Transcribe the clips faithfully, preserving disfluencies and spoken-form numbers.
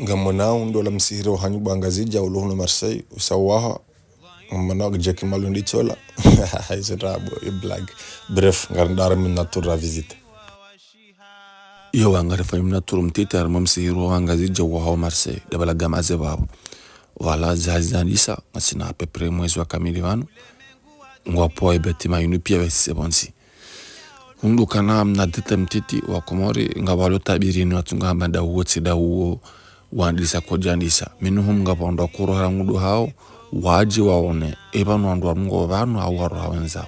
Ngamonao ndo ola msihiri wahanyu bo Wangazidja ulo hunu Marseille, usawaha. Ngamonao kidjaki malundi tsola. Hayizo tabu, i blague. Bref, ngarindara mi mnaturu ra visite. Iyo wa ngarifanya mnaturu mtiti harimwa msihiri wa Wangazidja wahao Marseille, de bala gamaze babo. Voilà, zihazi zandisa, ngasina à peu près mwezi wa kamili pvanu. Ngwapvo e bâtiment yinu piya wesise pvontsi. Hundru kana mna détail mtiti wa Komori, ngapvo walo tabiri ni watsunga hamba nda uwo tsi nda uwo wandisa kodjandisa. Minhum ngapvo wandru wakuro hara ngudo hawo, wadje waone, eba no wandru wa Mungu pvanu hau waro hawendzao.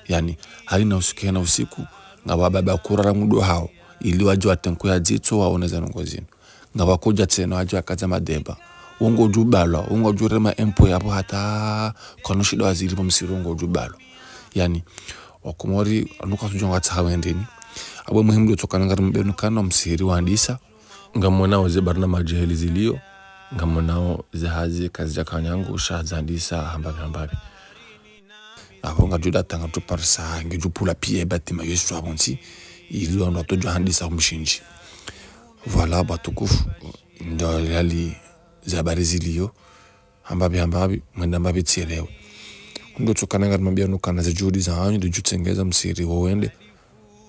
Yaani, hayina usiku hayina usiku, ngapvo wababa wakuro hara ngudo hawo, ili wadje watenku ya dzitso waone ze ndrongo zinu. Ngapvo wakodja tsena wadje wakaza madeba. Wo ngodjo balwa, wo ngodjo rema impôt yapvo hata kwana shida wazilipvo msihiri wo ngodjo balwa. Yaani, Wakomori, anu katsudjuwa ngatsaha wendeni. Apvo muhimu ndo tsokana ngarimwambiyanu kana msihiri wandisa. Ngamonao ze barnamaji heli ziliyo. Ngamonao ze hazi kazidjaka nyangu, sha zandisa, hambapvi, hambapvi. Apvo ngadjo data ngadjo parisa, ngedjo pvula piya e bâtiment yeswa pvontsi, ili wandru watsodjo handisa umshindzi. Voilà, bo watukufu, ndo hali za habari ziliyo, hambapvi, hambapvi, mwenda mbapvi tsielewe. Ndo tsokana ngarimwambiyanu kana ze juhudi zahanyu, de djo tsengeza msihiri wo wende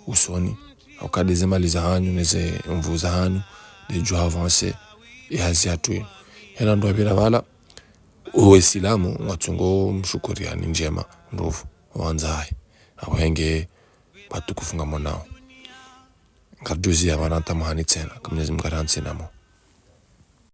usoni. Hauka de ze mali zahanyu, ne ze nvu zahanyu, de djo avancer, e hazi yatru. Hena ndo wapvira pvala, Uwe silamu, ngwatsungo mshukuriani ndjema, ndopvo, wandzaye. Awenge, bo watukufu ngamonao. Ngarudjuzi ya pvanu ntamwahani tsena, ka Mwenyezi Mungu arantsi namo.